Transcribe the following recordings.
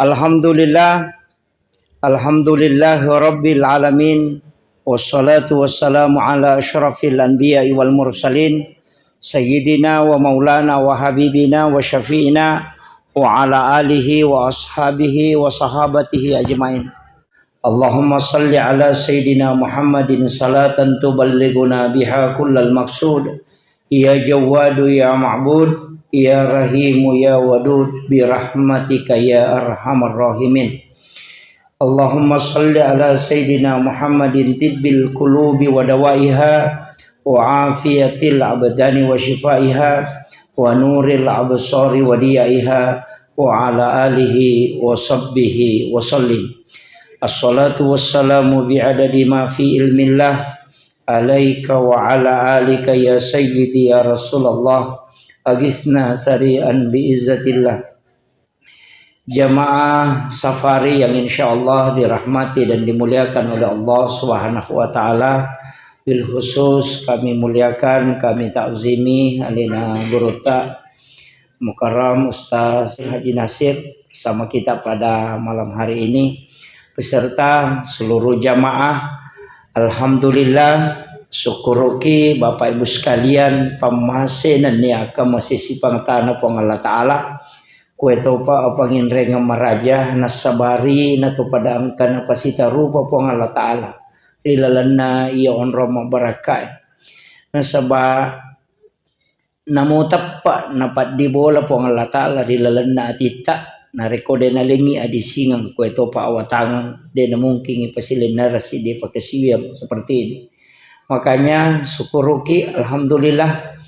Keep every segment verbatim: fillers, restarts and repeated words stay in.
Alhamdulillah. Alhamdulillahi rabbil alamin. Wassalatu wassalamu ala asyrafil anbiya'i wal mursalin. Sayyidina wa maulana wa habibina wa syafi'ina wa ala alihi wa ashabihi wa sahabatihi ajmain. Allahumma salli ala Sayyidina Muhammadin salatan tuballighuna biha kullal maqsud. Ya Jawwadu ya Ma'bud, ya Rahimu ya Wadud, bi rahmatika ya arhamar rahimin. Allahumma salli ala Sayyidina Muhammadin tibbil qulubi wa dawaiha, wa afiyatil abdani wa shifaiha, wa nuril absari wa diyaiha, wa ala alihi wa sahbihi wa sallim. Assalatu wassalamu bi'adadi ma fi ilmillah, alaika wa ala alika ya sayyidi ya Rasulullah, agisna sari'an bi izzatillah. Jamaah safari yang insyaallah dirahmati dan dimuliakan oleh Allah Subhanahu wa taala, bil khusus kami muliakan, kami takzimi alena guruta Mukarram Ustaz Haji Nasir bersama kita pada malam hari ini beserta seluruh jamaah. Alhamdulillah, syukuruki Bapak Ibu sekalian, pammasé nennia ka masisi pangtana Puang Allah Taala. Kuetopa apanginrengeng maraja nassabari natopada engka napasitarupa Puang Allah Taala ri lalenna iya onrong mabbarakkaé. Nasaba Namo teppa napaddibola Puang Allah Taala ri lalenna atitta, narekko de nalengngi adisingeng, kuetopa awatangeng, de namungkingi pasilennereng siddi pakasiwiang seperti ini. Makanya, syukuruki, alhamdulillah,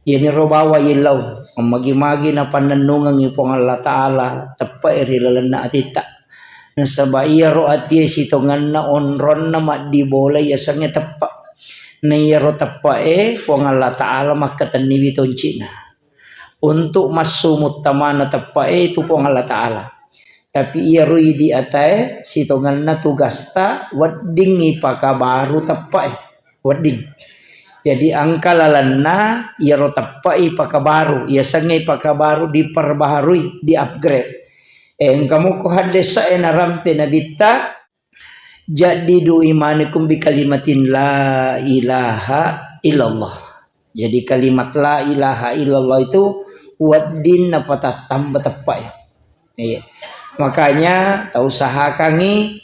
iyamiro bawang illau, magi-magi napannennungengngi Puang Allah Taala teppe'e ri lalenna atitta. Nasaba iyaro atie sitongenna onronna maddibola yasengnge teppa. Na iyaro teppae Puang Allah Taala makkatenniwi toncina. Untuk massu muttamana teppae itu Puang Allah Taala. Tapi iyaro idi atae sitongenna tugasta wedding ipakabaru teppae. Wedding. Jadi engka lalenna iyaro teppae ipakabaru, yasengnge ipakabaru diperbaharui, di-upgrade. Eh, engka muko haddesa'e narampe nabitta, "Jaddidu imanakum bi kalimatin la ilaha illallah." Jadi kalimat la ilaha illallah itu wedding napatattamba teppa ya. Iya. Makanya tau usahakangi,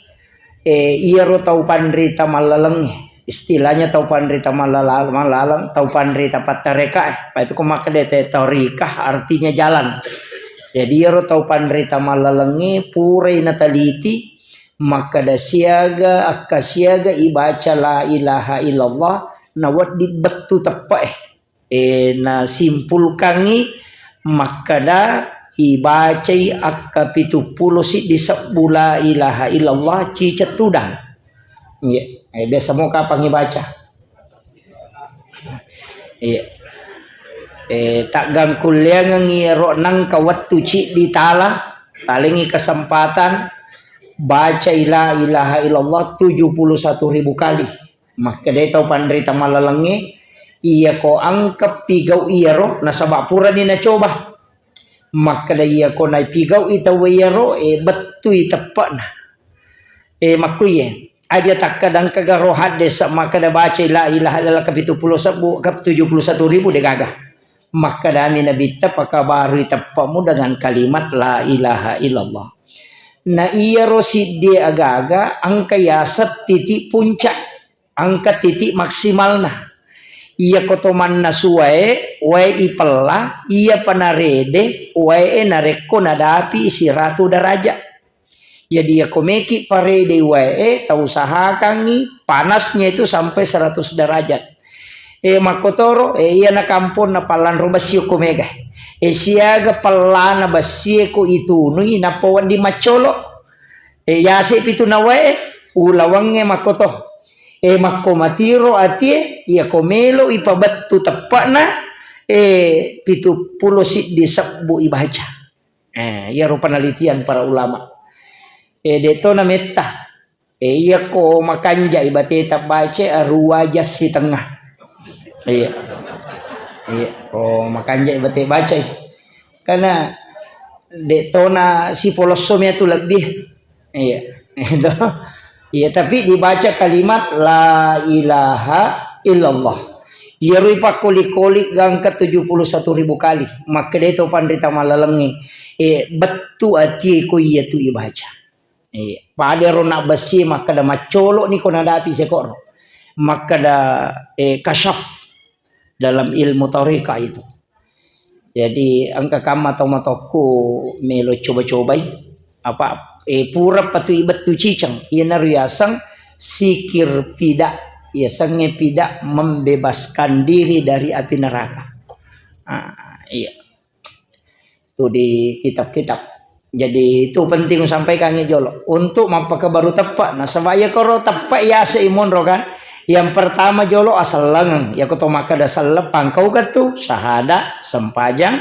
eh, iyaro tau panrita mallalengnge. Istilahnya tau panrita mallala-, mallaleng, tau panrita pattareka, eh. Apa itu ko makkeda te torikah artinya jalan. Jadi iyaro tau panrita mallalengnge purai nataliti, makkeda siaga, akka siaga ibaca la ilaha illallah, nawedding bettu teppa, eh. Eh, nasimpulkangngi makkeda ibacai akka pitu pulo siddi sebbu la ilaha illallah ciceng tudang. Iya, eh, biasa mo kapang ibaca. Iya. Eh, taggangkulleangengngi ro nangka wettu ciddi tala, talengngi kesempatan, bacai la ilaha illallah tujuh puluh satu ribu kali. Makkedai tau panrita mallalengnge, iyako engka pigau iyaro, nasaba purani nacoba. Makkeda iyako naipigau'i tauwe iyaro, e, bettui teppe'na. E, makkuiye, aja takkadang kagaro haddesa makkeda bacai la ilaha illallah ka pitu pulo sebbu, ka tujuh puluh satu ribu degaga. Makkedami Nabitta, pakabarui teppe'mu dengan kalimat la ilaha illallah. Na iyaro siddie agaga engka yaseng titik puncak. Engka titik maksimalna. Iyako to mannasu wae, wae ipella, iyapa narede wae narekko nadapi siratu derajat. Jadi iyako meki parede wae, tau usahakangngi panasnya itu sampai seratus derajat. E, makkotoro, e, iyana kamponna pallanro bessi ko mega. E, siaga pellana bessie ko itunui, nappa wedding maccolo. E, yase pitu nawae, ulawangnge makkoto. E, makko matiro atie, iyako melo ipabettu teppe'na, e, pitu pulo siddi sebbu ibaca. E, iyaro penelitian para ulama. E, deto na metta. E, iyako makanjai bateta baca, arua jas sitengnga. Iya. Iya, ko makanjai bate bacai. Karena de' tona sipolossomi atu lebbi. Iya. Itu. Iya, tapi dibaca kalimat la ilaha illallah. Iyaro ipakkoli-koli gangka tujuh puluh satu ribu kali. Makkeda to panrita malalengnge, eh, bettu atie ko iya tu ibaca. Iya, pada ro nabbessi makkeda maccolo ni ko nadapi sekoro. Makkeda, eh, kasyaf dalam ilmu torika itu. Jadi engka kamma tau matokku melo coba-cobai apa, eh, pura patu ibettu ciceng. Iyanaro yaseng sikir pida, yasengnge pida membebaskan diri dari api neraka. Ah, iya. Itu di kitab-kitab. Jadi, itu penting usampaikan jolo. Untuk mappakabaru teppe', nasaba iya koro teppe' yase imonro kan. Yang pertama jolo asellengeng. Iya ko to makkeda selleng pangkau ketu, syahada, sempajang,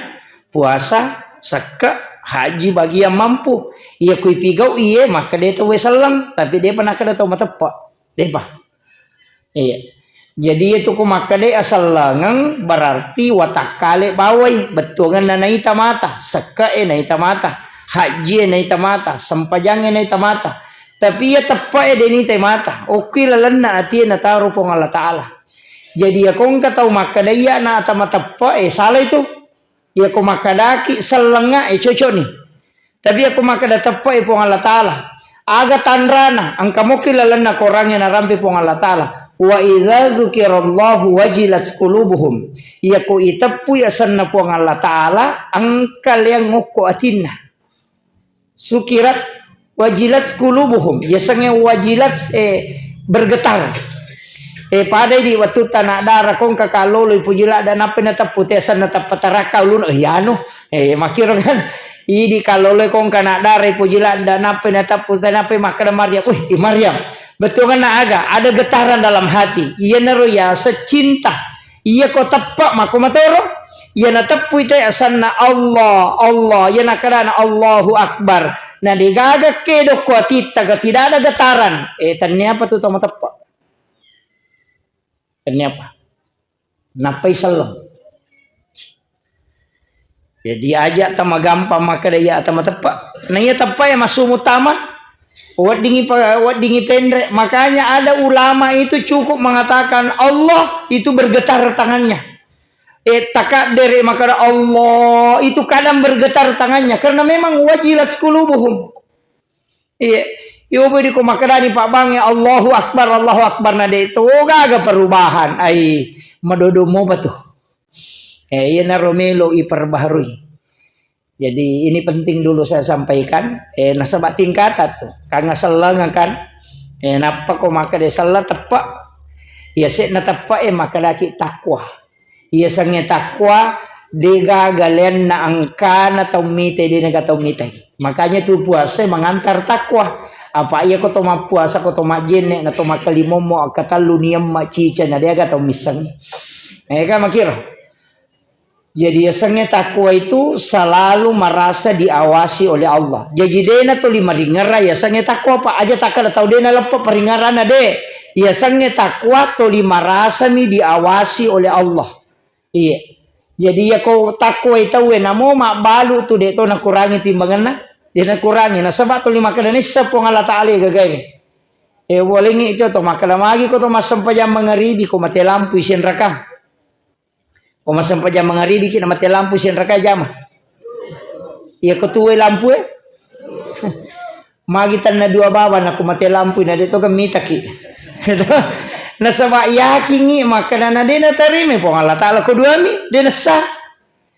puasa, sekke', haji bagi yang mampu. Iya kui pigau iye makkeda to we selleng, tapi de' pa nakkeda to mateppe'. De'pa. Iya. Jadi itu ku makkeda asellengeng berarti watakkale bawai, bettuangenna naita mata, sekke'e naita mata, hajjie naita mata, sempajangnge naita mata. Tapi iya teppe'e de' nita mata. Okki lalenna atie nataro Puang Allah Ta'ala. Jadi iya kongka tau makkeda iya na ata mateppe'e, salah itu. Iya ko makkedaki sellengnga, eh, cocok ni. Tapi iya ko makkeda teppe'i Puang Allah Ta'ala, aga tanrana, engka moki lalenna korangnge narampe Puang Allah Ta'ala. Wa idza dzukirallahu wajilat qulubuhum. Iya ko iteppui asenna Puang Allah Ta'ala, engka leang ngokko atinna. Sukirat wajilat qulubuhum. Yasengnge wajilat, eh, bergetar. Eh, padai di wettu tana dara kongka kalolo ipuji ladda nappa nateppu te asenna teppa tarakka uluna. Eh, anu. Eh, makkiro kan. Idi kalolo kongka na dara ipuji ladda nappa nateppu te nappa makkeda Maryam. Wih, i Maryam. Bettuanna aga? Ada getaran dalam hati. Iyanaro yaseng cinta. Iya ko teppe' mako matoro. Iya nateppui te asenna Allah, Allah. Iya nakkedana Allahu Akbar. Na degaga kedo ko atitta, ga tidak ada getaran. Eh, tenniapa tu tau mateppe'? Tenniapa? Nappai selleng. Jadi aja tamagampang makkeda iya ata mateppe'. Na iya teppe' ya massumu tama. Weddingi pa-, weddingi penre'. Makanya ada ulama itu cukup mengatakan Allah itu bergetar tangannya. Eh, takaddere makkeda Allah itu kadang bergetar tangannya karena memang wajilat qulubuhum. Iya. Iyo bedi ko makkedani Pak Bang, ya Allahu Akbar, Allahu Akbar, na de' to gaga perubahan. Ai, madodo mopa tu. Eh, iyanaro melo iperbaharui. Jadi ini penting dulu saya sampaikan. Eh, nasaba tingkatan tu. Kanga selleng kan. Eh, nappa ko makkeda selleng teppe'. Iya se'na teppe' e makkedaki takwa. Iya sengnge takwa, degaga leanna engkana tau mitai, denaga tau mitai. Makanya tu puasa mengantar takwa. Apa iya ko to mappuasa, ko to majjenne, na to makkalimommo, akkatellu niamma cica, na deaga tau misseng. Eh, kan makkiro. Jadi, yasengnge takwa itu selalu merasa diawasi oleh Allah. Jaji, dena toli maringerra yasengnge takwa, Pak. Aja takkeda tau dena leppa paringerrana, de. Yasengnge takwa toli merasami diawasi oleh Allah. Iya. Jadi, iya ko takwai tauwe namo mabbalu tu de to nakurangi timbangenna, de nakurangi. Nasaba toli makkeda nissa Puang Allah Taala gagawe. E, walengngi itu to makkeda magi ko to massempajang mangaribi ko mate lampu isenrakang. Ko massempajang mangaribiki na mate lampu sianraka jama. Iya ko tuwe lampu e. Magi tanna dua bawang nako mate lampu na de to kan mitaki. Nasaba yakingngi makkeda na de natarima Puang Allah Taala ko duami, de nassa.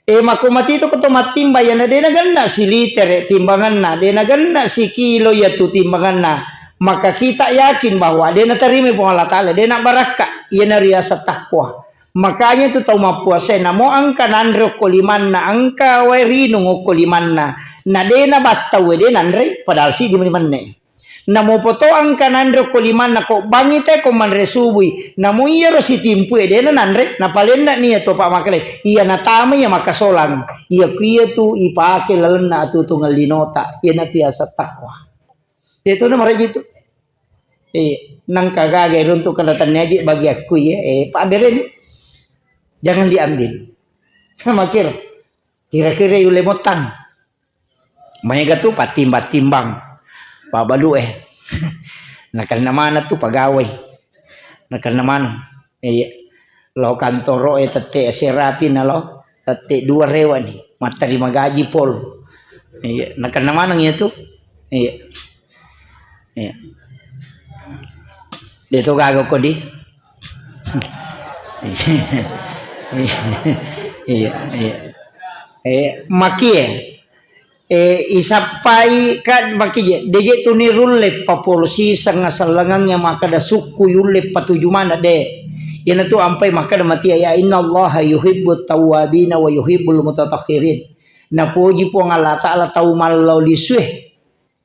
E, mako mati to ko to mattimba, iya na de nagenna silitere timbanganna, de nagenna sikilo iya tu timbanganna. Maka kita yakin bahwa de natarima Puang Allah Taala, de nabarakka, iya na riaseng takwa. Makanya tu tau mappuasa namo engka nanre okko limanna, engka wae rinung okko limanna. Na de nabattau e de nanre, padahal siddi mani menne. Namo poto engka nanre okko limanna ko bangi te ko manre subui. Namo iyaro sitimpu e de nanre, napalenna nia to pa makale. Iya natama iya makasolang. Iya kuiya tu ipake lalenna atutungeng linota. Iya na tu yaseng takwa. Itu na maraji tu. Eh, nangka gaga runtuk kada tanni aji bagi aku ya. Eh, Pak Beren, jangan diambil. Makir, kira-kira yule motang. Maega tu pattimbang-timbang. Pabalu e. Nakenna maneng tu pegawai. Nakenna maneng. Iya. Lao kantoro e tette serapi na lao. Tette dua rewa ni. Matterima gaji pol. Iya. Nakenna maneng iya tu. Iya. Iya. De to gaga ko di. Iya, iya. Eh, makie. Eh, isappai ka makije. Deje tu nirulle papolo siseng asallangangnge makkeda sukku yulle patuju mana de. Iyanatu ampai makkeda matia ya innallaha yuhibbut tawwabina wa yuhibbul mutatahhirin. Napoji Puang Allah Ta'ala tau mallau lisue.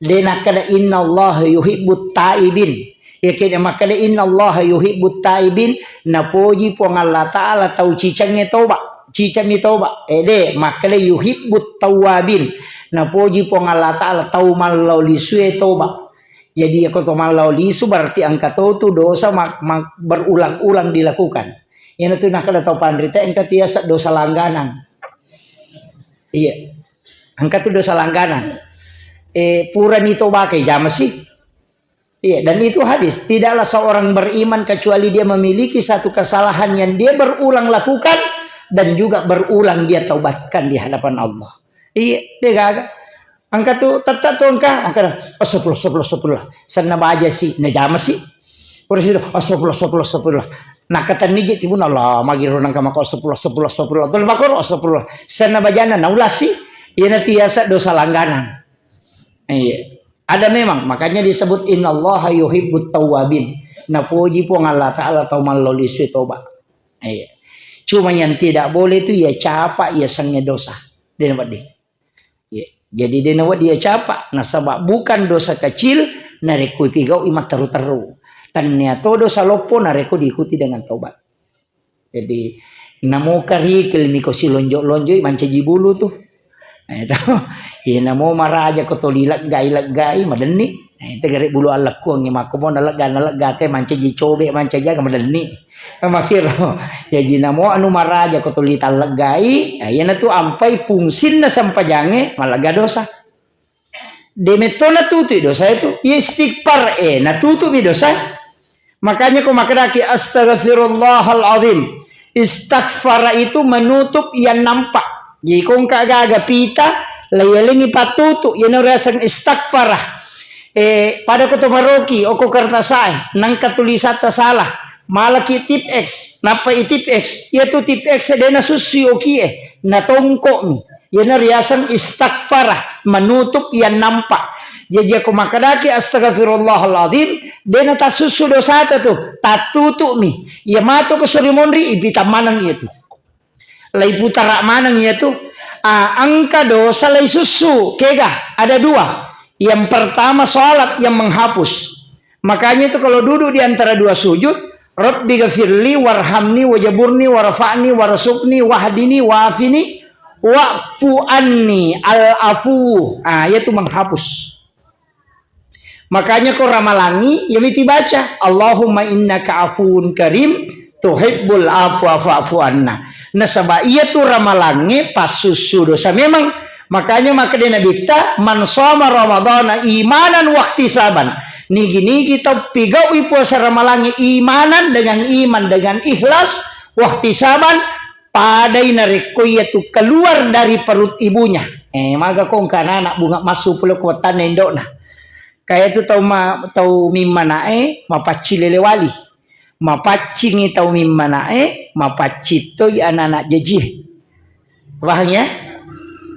De nakkeda, "Innallaha yuhibbut taibin." Iya keda makkeda, "Innallaha yuhibbut taibin." Napoji Puang Allah Ta'ala tau cicengnge toba. Cicengmi toba. Eh, de, makkeda, "Yuhibbut tawwabin." Napoji Puang Allah Ta'ala tau mallau lisue toba. Jadi, iya ko to mallau lisu berarti engka to tu dosa mak-, mak-, berulang-ulang dilakukan. Iyanatu nakkeda tau panrita engka tu yaseng dosa langganan. Iya. Engka tu dosa langganan. Eh, purani tobakai, jama si. Iya, dan itu hadis. Tidaklah seorang beriman kecuali dia memiliki satu kesalahan yang dia berulang lakukan dan juga berulang dia taubatkan di hadapan Allah. Iya, de gaga. Engka tu, tette tu engka, engka, "Astagfirullah, astagfirullah, astagfirullah." Senna baja si, najama si. Pura situ, "Astagfirullah, astagfirullah, astagfirullah." Nakkatenni je timun, Allah, magiro nangka maka, "Astagfirullah, astagfirullah, astagfirullah." Tole bakoro, "Astagfirullah." Senna bajana, naulasi. Iyana tiasa dosa langganan. Iya. Ada memang, makanya disebut, "Innallaha yuhibbut tawwabin." Napoji Puang Allah Ta'ala tau mallau lisue toba. Iya. Cuma yang tidak boleh itu ya capa, ya sange dosa. De nawedding. Iya. Jadi de nawedding ya capa. Nasaba bukan dosa kecil, narekko ipigau'i matteru-teru. Tannia to dosa loppo, narekko diikuti dengan tobat. Jadi, namo karikil miko silonjo-lonjoi mancaji bulu tu. Eh, to. Iya, namo maraja ko toli leggai-leggai, madenni. Eh, itu gare bulu allekkuangngi makko mo nalegga, nalegga te mancaji cobe, mancaji aga, madenni. Eh, makiro. Jaji namo anu maraja ko toli talleggai, eh, iyanatu ampai fungsinna sempajangnge, malegga dosa. De metto natutui dosa itu. Iya istighfar, eh, natutumi dosa. Makanya ko makkedaki, "Astaghfirullahal azim." Istaghfara itu menutup yang nampak. Jadi ko engka gaga pita, layalengi patutu, iyana riaseng istaghfara. Eh, pada ko to maroki, oko kertasae, nangka tulisatta salah. Malaki tip X, nappa i tip X. Iya tu tip X de nasussui okie, natongko'mi. Iyana riaseng istaghfarah, menutup yang nampak. Jaji ko makkedaki astaghfirullahaladzim, de natassussu dosata tu, tattutu'mi. Iya matu ko suri monri, ipita maneng iya tu. Laiputara maneng iya tu. Ah, engka dosa laisussu, kega? Ada dua. Yang pertama salat yang menghapus. Makanya itu kalau duduk di antara dua sujud, "Rabbi ghafirli warhamni wajaburni warfa'ni warzuqni wahdini wa'afini wa'fu anni." Al-afu. Ah, yaitu menghapus. Makanya ko ramalangi, ya miti baca, "Allahumma innaka afuwun karim, tuhibbul afwa fa'fu anna." Nasaba iya tu ramalangnge passussu dosa memang. Makanya makkeda Nabitta, "Man shoma Ramadana imanan wahtisaban." Nigi-nigi tau pigau'i puasa ramalangnge imanan, dengan iman, dengan ikhlas, wahtisaban, padai narekko iya tu keluar dari perut ibunya. Eh, maga ko engka anak-anak bunga massu pole ko wettanna indo'na. Kaya tu tau ma-, tau mimmana'e mapaccing lele wali. Mapaccingi tau mimmana'e, mapaccing toi anak-anak jajie. Paham ya?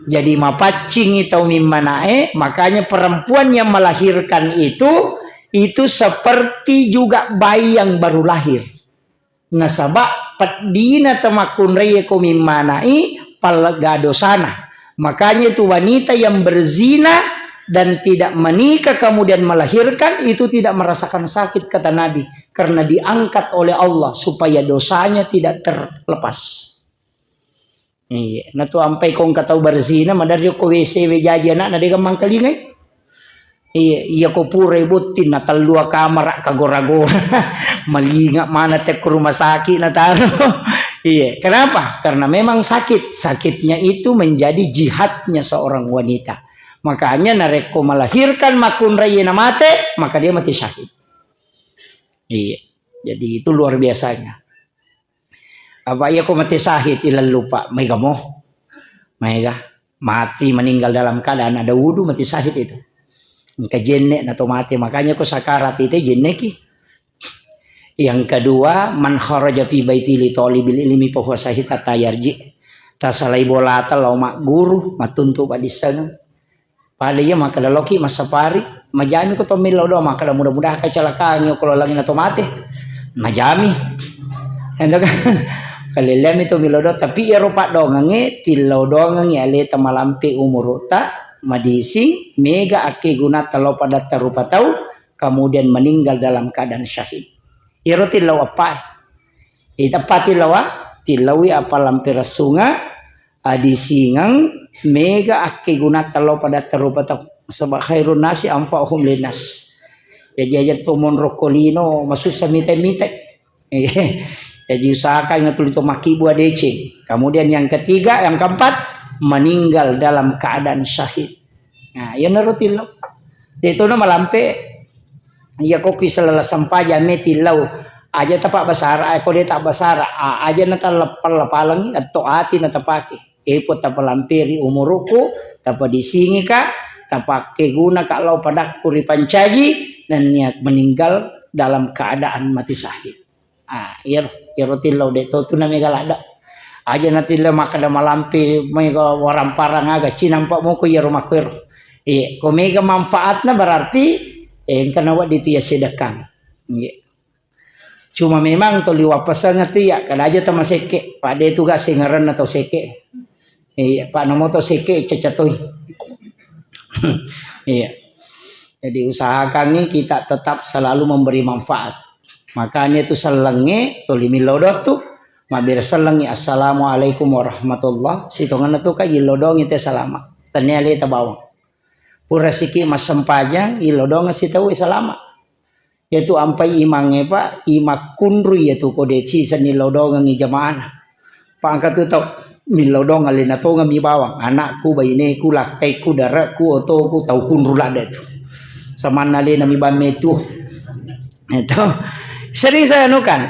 Jadi mapaccingi tau mimmana'e, makanya perempuan yang melahirkan itu, itu seperti juga bayi yang baru lahir. Nasaba peddina tamakkunraie ko mimmana'i, pallegga dosana. Makanya itu wanita yang berzina dan tidak menikah kemudian melahirkan itu tidak merasakan sakit, kata Nabi, karena diangkat oleh Allah supaya dosanya tidak terlepas. Iya, natu ampai ko engka tau berzina, maderri ko W C we jaji anakna de gammang kalingai. Iya, iya ko purai botting na tellua kamara kagora-gora. Malinga mana te ko rumah sakit na taro. Iya, kenapa? Karena memang sakit. Sakitnya itu menjadi jihadnya seorang wanita. Makanya narekko melahirkan makkunrai na mate, maka dia mati syahid. Iya. Jadi itu luar biasanya. Apa iya ko mati syahid ilallu, Pak? Maega mo. Maega. Mati meninggal dalam keadaan ada wudu, mati syahid itu. Engka jenne na to mati, makanya ko sakarat itu jenneki. Yang kedua, man kharaja fi baiti li talibil ilmi fa huwa syahid hatta yarji. Tasalai bolata lao magguru, matuntu paddissengeng. Pada iya makkeda loki massapari, majami ko to millau doang, makkeda mudah-mudahan kecelakaan ko lalangi na to mate. Majami. Ento kan. Kaleleami to millau doang, tapi iyaro paddongengnge tillau dongengngi aleta malampe umurutta, madising, mega akkegunata lao padatta rupa tau, kemudian meninggal dalam keadaan syahid. Iyaro tillau eppa. Iteppa tillawa, tillaui apa lampe ressunga, adisingeng, mega akkegunata lao padatta rupa tau. Sebab khairun nasi anfa'uhum linnas. Jadi aja to monro ko lino, masussa mite-mite. Jadi usahakan tuli to makkibua deceng. Kemudian yang ketiga, yang keempat, meninggal dalam keadaan syahid. Nah, iyanaro tillo. De' tona malampe, iya ko ki selala sempajang me tillau. Aja tapa basara, eh, ko de' ta basara, a-, aja na taleppang lapalengi, atau ati na tapake. Epo tapalamperi umuruku, tapadisingika, tapakkeguna ka lao padakku ripancaji, nennia meninggal dalam keadaan mati syahid. Ah, iyaro, iyaro tillau de' to tu na mega ladda. Aja na tillau makkeda malampe mega waramparang aga, cinampa moko iyaro makkuero. Iya, ko mega manfaatna berarti, eh, engka nawedding tu iya sedekang. Iya. Cuma memang toli wappaseng tu iya, kada aja tamasekke, pada itu gak sengerenna tau sekke. Iya, Pak, namo to seke cacatoi. Iya. Jadi usahakangi kita tetap selalu memberi manfaat. Makanya itu sellengnge tuli millau doang tu, mabbere sellengngi assalamualaikum warahmatullah. Sitongenna tu ka yillau doang ite salama. Tania leta bawang. Pura siki massempajang, yillau doang sitaui salama. Iyatu ampai imangnge, Pak, imakkunrui iyatu ko de' siseng nillau dongengngi jamaana. Pak, engka tu tau millau dongeng alena tongeng mi bawang, anakku, baineku, lakkaiku, dare'ku, otoku, tau kunru ladde tu. Samanna alena mi bamme tu. Itu. Sering saya anukan.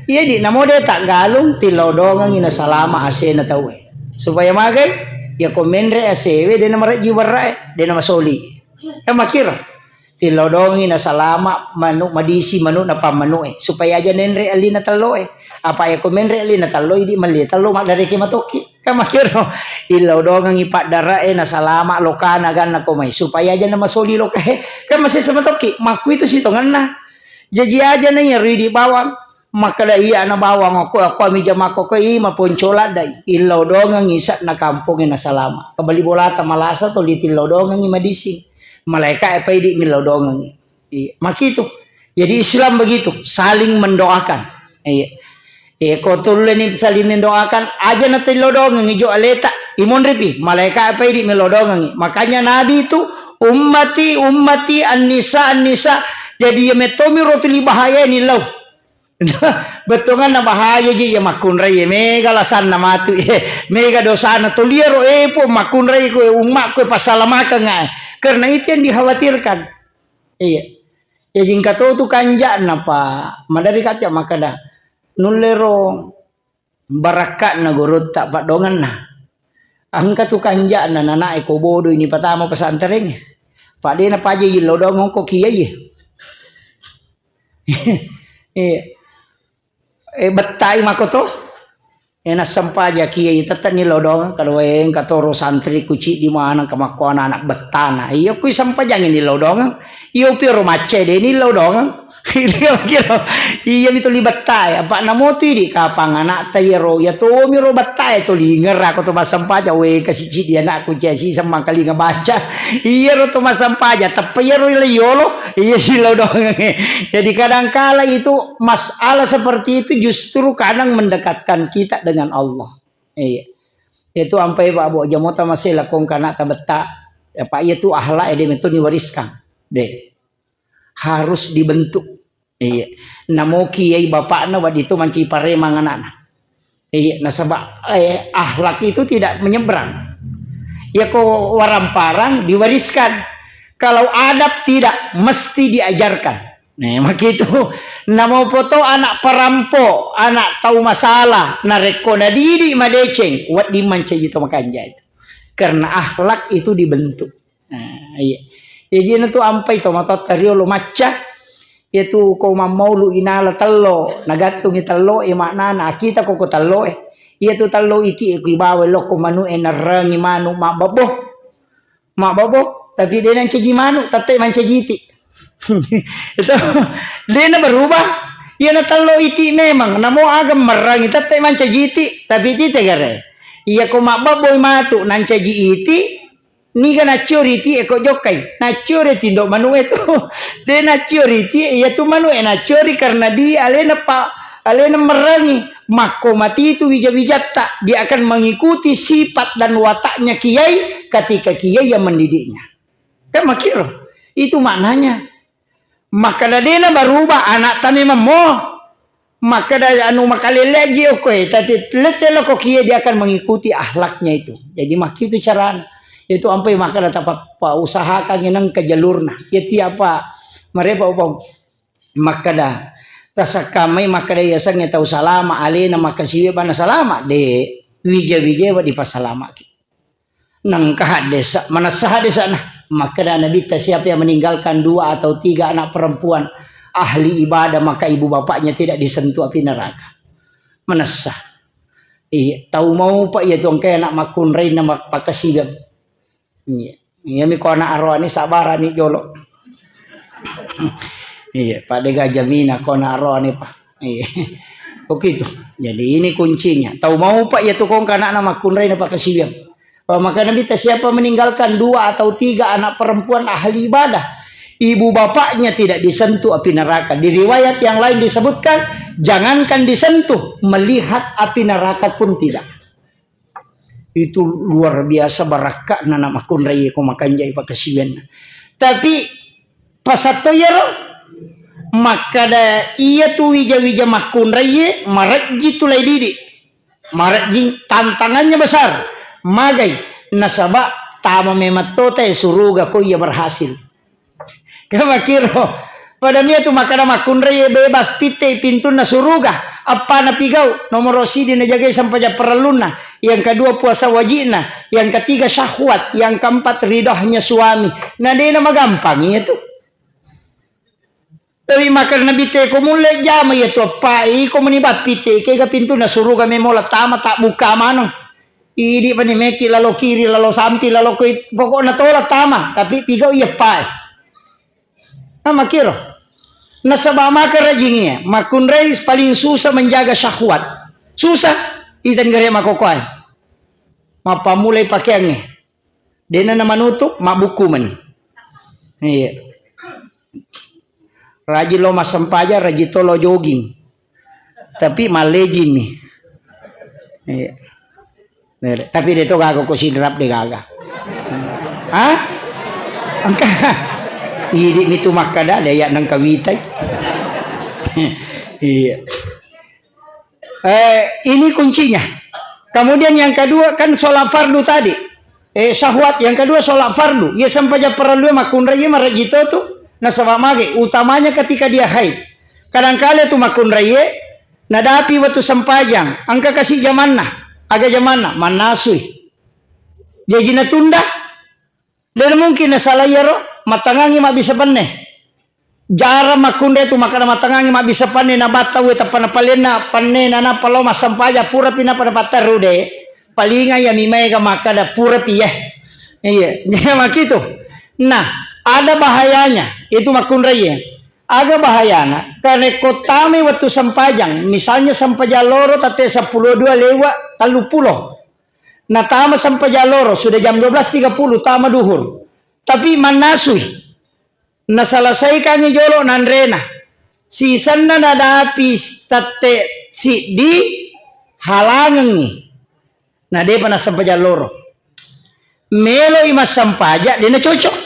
Iya di namo de' taggalung tillau dongengngi na salama asena tauwe. Supaya magai, iya ko menre asewe de' na marejji berra'e, de' na masoli. Kan makkiro. Tillau dongengngi nasalama manu madisi manu na pammanu'e, supaya aja nenre allina tello'e. Apa iya ko menre allina tello, idi melli tello maddareke matokki. Kan makkiro, illau dongengngi paddara'e nasalama lokana ganna ko mai, supaya aja namasoli lokae. Kan masessa matokki, makkuitu sitongenna. Jaji aja na iya ridi bawang. Makkeda iya na bawang okko, okko ami jamakko ko i maponco laddai. Illau dongengngi isa'na kampongnge nasalama. Kebali bolata malasa tuli tillau dongengngi madisi. Malaika e paidi millau dongengngi. Iya, makitu. Jadi Islam begitu, saling mendoakan. Iya. Iya, ko tulleni saling mendoakan, aja na tillau dongengngi jo aleta. Imonripi, malaika e paidi millau dongengngi. Makanya Nabi itu, "Ummati, ummati, an-nisa, an-nisa." Jadi iya mettomi ro tuli bahaya ni lau. Bettuanganna bahaya ji iya makkunrai, mega lasanna matu, eh, mega dosana. Tuliero, eh, Puang, makkunrai koe, ummakku, eh, passalamakengnga, eh. Karena itu yang dikhawatirkan. Iya. Ya jingka to tu kanja'na, Pak. Madari kaca makkeda, nullero barakka'na gurutta, paddoangenna. Engka tu kanja'na nanae ko bodo ini patama pesantren. Pak, de' napaja illau doang ko kiai. Eh, eh, bettai makoto. Eh, nassempaja kiai tette' nillau doang. Kalau engka toro santri ku ciddi maneng ka makko anak-anak bettana. Iya, kui sempajangi nillau doang. Iyo, pioro macca de' nillau doang. Iya, mi tuli bettae. Apa' namo tu idi' kapang anakta iyaro, iya tomi ro bettae tuli ngerra ko to massempajang, we, kasi' ciddi anakku cia siseng mangkalinga baca. Iyaro to massempajang, teppa iyaro le yolo, iya sillau doang. Jadi kadangkala itu masalah seperti itu justru kadang mendekatkan kita dengan Allah. Iya. Itu ampai Pak, Bu, jamota masih lakong kana tabetta. Ya, Pak, iya tu akhlak ya, de' metto ni wariskan. De'. Harus dibentuk. Iya. Namoki yai bapakna, wadi tu manci paremang anakna. Iya, nasaba, eh, akhlak itu tidak menyeberang. Iyako waramparang diwariskan. Kalau adab tidak, mesti diajarkan. Nah, makitu. Namo poto anak perampo, anak tau masalah, narekko nadidi madeceng, wedding mancaji to makanja itu. Karena akhlak itu dibentuk. Nah, iya. Jadi na tu ampai to matotta riolo macca. Iyatu ko mammaulu inala tello, nagattungi tello e maknana, akita ko ko tello e. Iyatu tello iti e ku ibawa lokko manu e narrangi manu mabbabbo. Mabbabbo, tapi de nancaji manu, tette mancaji iti. Itu de na berubah. Iya na tello iti memang, namo aga merrangi tette mancaji iti, tapi iti tegare. Iya ko mabbabbo matu nancaji iti, Niga naccio riti e ko jokkai, naccio re tindo manu e tu. De naccio riti e, iya tu manu e naccio ri karena di alena pa, alena merangi. Makko mati tu wija-wijatta, dia akan mengikuti sifat dan wataknya kiai ketika kiai yang mendidiknya. Kan makiro. Itu maknanya. Makkeda dena berubah anakta memang mo. Makkeda anu makaleleji okko e, tapi lette loko kie dia akan mengikuti akhlaknya itu. Jadi makkitu carana. Itu ampai makkeda tapa, pa usahakan nengka jalurna. Yati apa marepa upau. Makkeda tasakkamai makkeda yasengnge tau salama alena makkasiwe bana salama de wija-wija wa dipasalamaki. Nengka haddesa, manessa haddesa nah. Makkeda Nabitta, siapa yang meninggalkan dua atau tiga anak perempuan ahli ibadah, maka ibu bapaknya tidak disentuh api neraka. Manessa. Iya, tau mau pak iya tu engkai anak makkunrai na mak-, pakasigang. Iya. Iya mi ko anak aroani sabarani jolo. Iya, pada gajamina ko anak aroani pak. Iya. Begitu. Jadi ini kuncinya. Tau mau pak iya tu kongka anakna makkunrai na pakasigang. Wa maka Nabitta, siapa meninggalkan dua atau tiga anak perempuan ahli ibadah, ibu bapaknya tidak disentuh api neraka. Di riwayat yang lain disebutkan, jangankan disentuh, melihat api neraka pun tidak. Itu luar biasa barakka'na na makkunrai ko makanjai pakasiwenna. Tapi pasatto iyaro makkada iya tu wija-wija makkunrai marejji tu lai didi. Marejjing, tantangannya besar. Magai? Nasaba tama memang tota e suruga ko iya berhasil. Kamakiro. Pada mia tu makkada makkunrai bebas pitte pintunna suruga. Appana pigau, nomoro sidi najagai sempajang parellunna. Yang kedua puasa wajibna. Yang ketiga syahwat. Yang keempat ridhonya suami. Nah, dena magampang iya tu. Tapi makkeda Nabitta ko mulle jama iya tu appa, iko meni bappitte, kega pintunna suruga memola tama tak buka maneng. Idi pani meki lalo kiri, lalo sampi, lalo koi, pokokna tola tama, tapi pigau iya appa. Nah, makiro. Nasaba maka rajing iya, makkunrai paling susah menjaga syahwat. Susah, itan gare makokoai. Mappamulai pakeangnge. Dena na manutup, mabbukku mani. Iya. Rajin lo massempajang, rajin to lo jogging. Tapi mallejing mi. Iya. Nere. Tapi de to gaga ko sidrap de gaga. Hah? Engka. Idi mi tu makkada de ya nengka witai. Iya. Eh, ini kuncinya. Kemudian yang kedua kan sholat fardu tadi. Eh, syahwat. Yang kedua sholat fardu. Iya sempajang parellue makkunrai iya marejji to tu. Nasaba mage, utamanya ketika dia haid. Kadangkala tu makkunrai e, nadapi wettu sempajang, engka kasi jamanna. Aga jamanna? Mannasui. Jaji natunda. De mungkin nasala iyaro, mattangangi mabbissa penne. Jarang makkunrai tu makkada mattangangi mabbissa penne, nabatta we tappa napalenna penne, nanappa lao massempajang, purapi nappa napatteru de. Palinga iya mi maega makkada purapi ya. Iya, makitu. Nah, ada bahayanya itu makkunrai. Aga bahayana? Karena ko tamai wettu sempajang, misalnya sempajang loro tette seppulo dua lewat tellu pulo. Natama sempajang loro, sudah jam dua belas tiga puluh, tama duhur. Tapi mannasui. Naselesaikangngi jolo nanrena. Sisenna nadapi tette siddi, halangengngi. Na depa nassempajang loro. Meloi massempajang, de nacocok.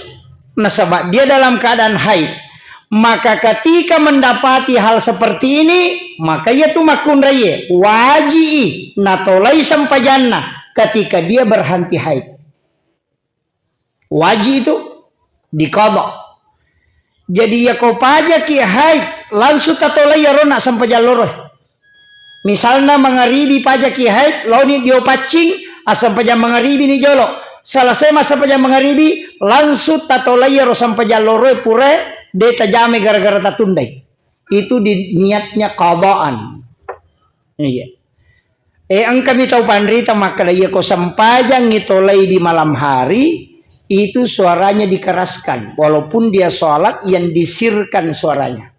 Nasaba dia dalam keadaan haid. Maka ketika mendapati hal seperti ini, maka iya tu makkunraie waji'i natolai sempajanna ketika dia berhenti haid. Wajib itu diqadha. Jadi, iyako pajaki haid, langsung tatolai iyaro nassempajang loro. Misalna, mangaribi pajaki haid, laoni dio paccing, assempajang mangaribi ni jolo. Selesai massempajang mangaribi, langsung tatolai iyaro sempajang loroe pura de tajamai gara-gara tatundai. Itu di niatnya qadaan. Iya. Eh, engkami tau panrita makkeda, iyako sempajangngi tolai di malam hari, itu suaranya dikeraskan. Walaupun dia sholat, yang disirkan suaranya.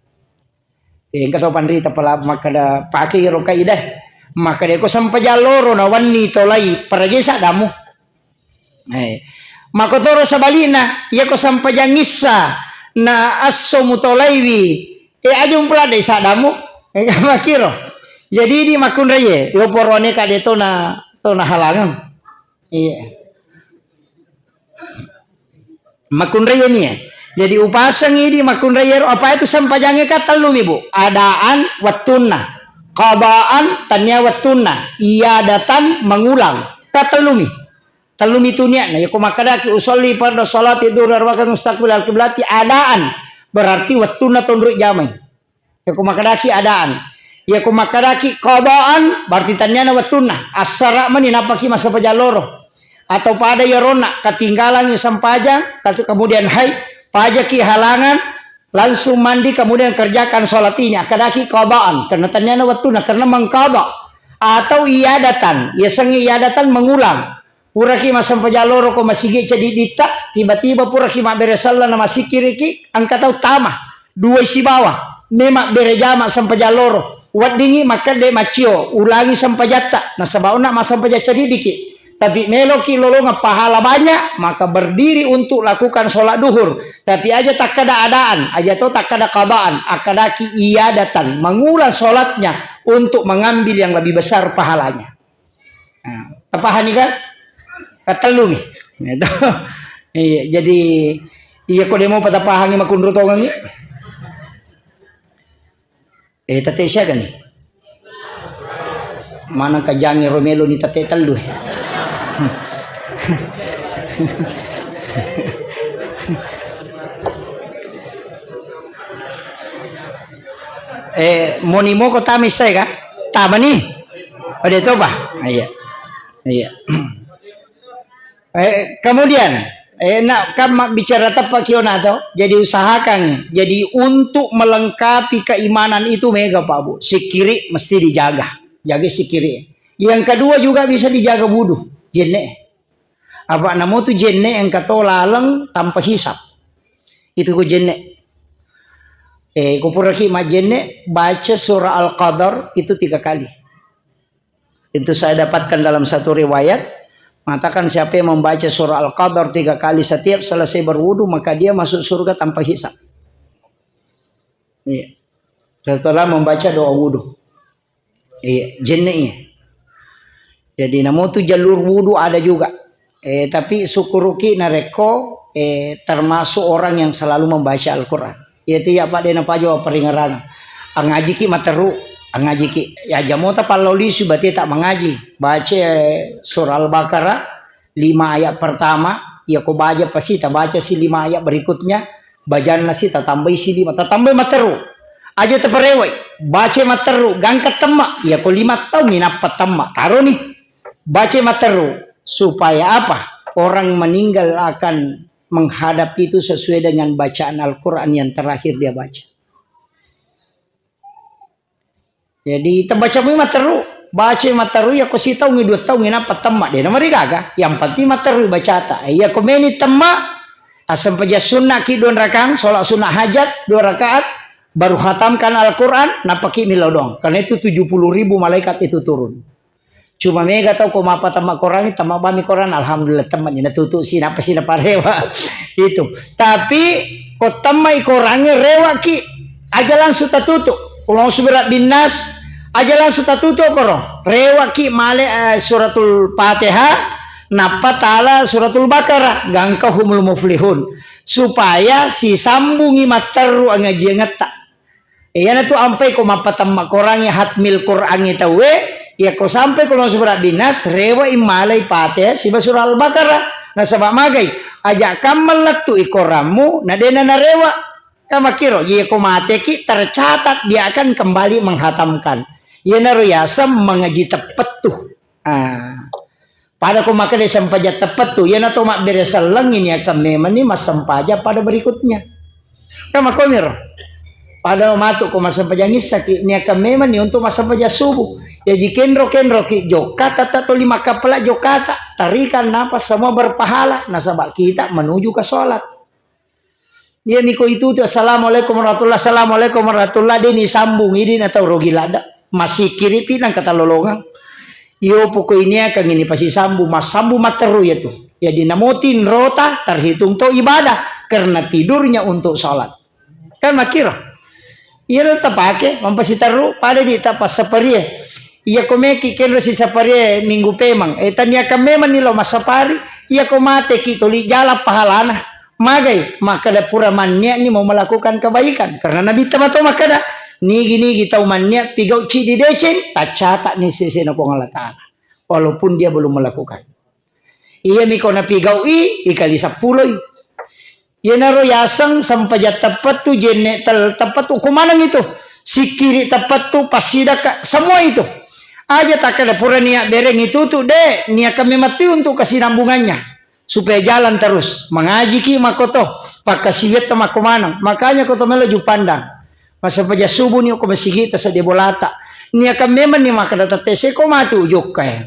Eh, engka tau panrita pala makkeda, pake iro kaidah. Makkeda, iyako sempajang loro na wenni tolai, parajai saddamu. Eh, makotoro sebalikna, iyako sempajang issa na esso mutolaiwi, eh, aja mupeladai saddamu. Eh, makiro. Jadi, idi makkunraie, yo poroane ka de tona, tona halangeng. Iya. Makkunraie ni, eh. Jadi, upaseng idi makkunraie ro, apa itu sempajangnge ka tellumi, Bu. Adaan wettunna. Qadaan tania wettunna. Iyadatan mengulang. Ka tellumi. Tellumi tu niatna. Iyako makkedaki usolli farda sholati duhri arba'a rakaat mustaqbil al-qiblati adaan. Berarti wettunna tonroi jamai. Iyako makkedaki adaan. Iyako makkedaki qadaan, berarti taniana wettunna. Assara mani nappaki massempajang loro. Atau pada iyaronna, ketinggalangi sempajang, kat-, kemudian haid, pajaki halangan, langsung mandi, kemudian kerjakan sholat ini. Akkedaki qadaan, karena taniana wettunna, karena mengqadha. Atau iyadatan, yasengnge iyadatan mengulang. Puraki massempajang loro ko masigi cedidditta, tiba-tiba puraki mabbere selleng na massikkiriki, engka tau tama, duai sibawa, me mabbere jama sempajang loro, weddingi makkedde maccio, ulangi sempajatta, nasaba onna massempajang cediddiki. Tapi meloki lolongeng pahala banyak, maka berdiri untuk lakukan sholat duhur. Tapi aja takkada adaan, aja to takkada qadaan, akkadaki iyadatan, mengulang sholatnya untuk mengambil yang lebih besar pahalanya. Nah, tapahani kan? Katellumi. Gitu. Iya, jadi iya ko demo patapahangi makunru tongengi. Eh, tate siaga ni? Mana kajangi romelo ni tate tellu. Eh, moni moko tami sai ka? Tamani? Pada itu apa? Iya. Iya. Eh, kemudian, eh, nak kan mak bicara tepat kiona to. Jadi usahakan. Jadi untuk melengkapi keimanan itu mega Pak Bu. Sikiri mesti dijaga. Jaga sikiri. Yang kedua juga bisa dijaga wudu. Jenne. Apa namo tu jenne yang kato laleng tanpa hisap. Itu ku jenne. Eh, ku puraki majjenne, baca surah Al-Qadar itu tiga kali. Itu saya dapatkan dalam satu riwayat, mengatakan siapa yang membaca surah Al-Qadar tiga kali setiap selesai berwudu, maka dia masuk surga tanpa hisab. Iya. Setelah membaca doa wudu. Iya, jenne iya. Jadi, namotu jalur wudu ada juga. Eh, tapi syukuruki narekko, eh, termasuk orang yang selalu membaca Al-Quran. Iyatu iya, Pak, de napaja wapparingerang. Angajiki materu, angajiki. Ya, jamota pallolisu, berarti tak mengaji. Baca, eh, surah Al-Baqarah, lima ayat pertama, ya ko baca pasti tabaca si lima ayat berikutnya, bajanna si tatambai si lima, tatambai materu. Aja taparewai, baca materu, gangka temma, ya ko lima taung minappa temma, taroni. Baca materu, supaya apa? Orang meninggal akan menghadap itu sesuai dengan bacaan Al-Quran yang terakhir dia baca. Jadi, tabaca mui materu, baca materu, ya ko sitaungi dua taungi nappa temma, de namarigaga. Yang penting materu bacata. Ya ko meni temma, asempajang sunna ki dua rakang, sholat sunnah hajat dua rakaat, baru hatamkan Al-Quran, nappaki millau doang. Karena itu tujuh puluh ribu malaikat itu turun. Cuma mega tau ko mappatemma Korangnge, temma bami Korang, alhamdulillah, temma ni natutu si, nappa si naparewa. Itu. Tapi ko temmai Korangnge, rewaki, aja langsung tatutu. Qul a'udzu birabbin nas, aja langsung tatutu koro. Rewaki male, eh, suratul Fatihah, nappa tala suratul Baqarah, gangka humul muflihun. Supaya sisambungi matteru angajiangetta. Iyanatu ampai ko mappatemma Korangnge, hatmil Korangnge tauwe, iya ko sampai ko langsung birabbin nas, rewa immalai Fatihah siba surah Al-Baqarah. Nasaba magai, Aja' kamma lettu' i korammu, na de'na narewa. Ka makkiro, iya ko mateki, tercatat dia akan kembali menghatamkan. Iyanaro yaseng mengaji teppettu. Ah. Pada ko makkeda sempajang teppettu, iyana to mabbere sellengngi niakang memanni massempajang pada berikutnya. Kan makkomiro. Pada matu ko massempajang issaki, niakang memanni untuk massempajang subuh. Jaji kenro-kenroki jokka, tette toli makkappala jokkata. Tarikan napa semua berpahala, nasaba kita menuju ke sholat. Iyami ko itu tu, "Assalamualaikum warahmatullah, assalamualaikum warahmatullah," de' ni sambung, idi na tau rogi ladda. Masikiripi nang katalolongang. Iyo poko ini akan ini pasti sambung, massambung matteru ya tu. Jadi namotin rota terhitung to ibadah karena tidurnya untuk sholat. Kan makkiro. Iyaro tapake mampasiterru pada di tapassaparie. Iya ko meki kenro sisaparie minggu pemang. Eh, taniakan memang ni lo massapari. Iya ko mateki toli jala pahalana. Magai, makkeda pura mannia'ni mau melakukan kebaikan. Karena Nabi tamato makkeda, nigi-nigi tau mannia' pigau' ciddi deceng, taccata'ni sesena Puang Allah Ta'ala. Walaupun dia belum melakukan. Iyami ko napigau'i, ikali seppuloi. Iyanaro yaseng sempajang teppettu, jenne tel-, teppettu, ko maneng itu. Sikkiri teppettu, passidakka, semua itu. Aja takkeda pura niat bereng itu tu, de', niakan memang tu untuk kesinambungannya. Supaya jalan terus. Mangajiki makkoto, pakkasiwiatta makko maneng. Makanya ko to melo jupandang. Massempajang subuh ni ko masigita sedde bolata. Niakan memang ni makkeda tette seko matu jokka e.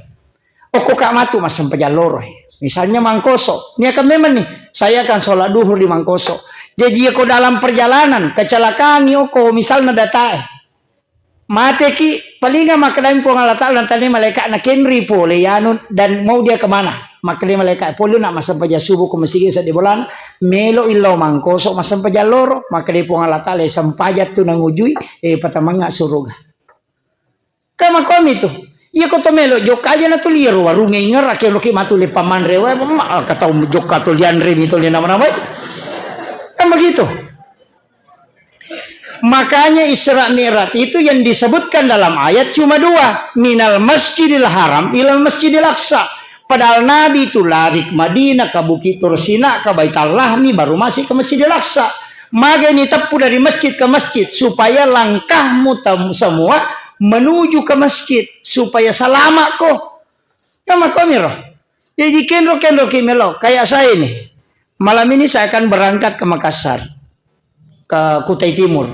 Okko ka matu massempajang loro e. Misalnya Mangkoso, niakan memang ni, saya akan sholat duhur di Mangkoso. Jaji ko dalam perjalanan, kecelakaangi okko misalna datae. Mateki, palinga makkedai Puang Allah Ta'ala, natanai malaika'na, "Kenri pole yanu dan mau dia kemana?" Makkedai malaika, "Pole nak massempajang subuh ko masigi sedde bolana, melo illau Mangkoso massempajang loro." Makkedai Puang Allah Ta'ala, "Sempajang tu nangujui, eh, patamengnga suruga." Kan makkomi tu. Iya ko to melo jokka aja na tuli ro warungnge ingerra ke loki matu le pamanre wae, ma-, ka tau jokka tuli anre mi tuli nama-namai. Kan begitu. Makanya Isra Mi'raj itu yang disebutkan dalam ayat cuma dua, minal masjidil haram ilal masjidil aqsa. Padahal Nabi itu lari ke Madinah, ke Bukit Tursina, ke Baitul Lahmi, baru masuk ke Masjidil Aqsa. Magai ni teppu dari masjid ke masjid, supaya langkahmu tem-, semua menuju ke masjid, supaya selamat ko. Kan makkomiro. Jadi kenro-kenro ki melo, kayak saya ini. Malam ini saya akan berangkat ke Makassar, ke Kutai Timur.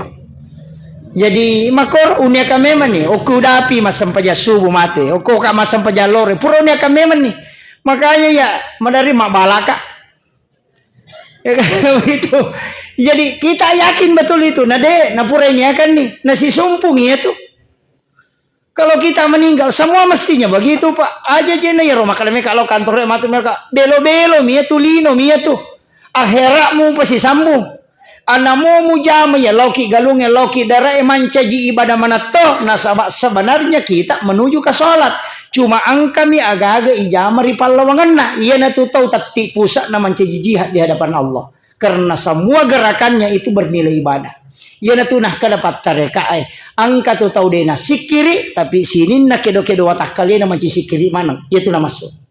Jadi makor uniakan memang ni, okko udapi massempajang subuh mate, okko ka massempajang lore, pura uniakan memang ni. Makanya ya, madari mabalaka. Ya kan, begitu. Jadi kita yakin betul itu, na de, na pura ini akan ni, na sisumpung iya tu. Kalau kita meninggal, semua mestinya begitu, Pak. Aja jena ya, Roma, kalau mereka, kalau kantornya matu mereka, belo-belo, mia tu, lino, mia tu. Akhiratmu pasti sambung. Anamu mujama ya, lauki galung ya, lauki darah, eh, mancaji ibadah manatto. Nasaba sebenarnya kita menuju ke sholat. Cuma angkami aga-aga ijama ri pallawanganna. Iya na tu tau tatti pusat na mancaji jihad di hadapan Allah. Karena semua gerakannya itu bernilai ibadah. Iyanatu nakkeda pattarekae, engka tu tau de' nassikkiri, tapi sininna kedo-kedo watakkalena mancaji sikkiri maneng. Iyatu namassu.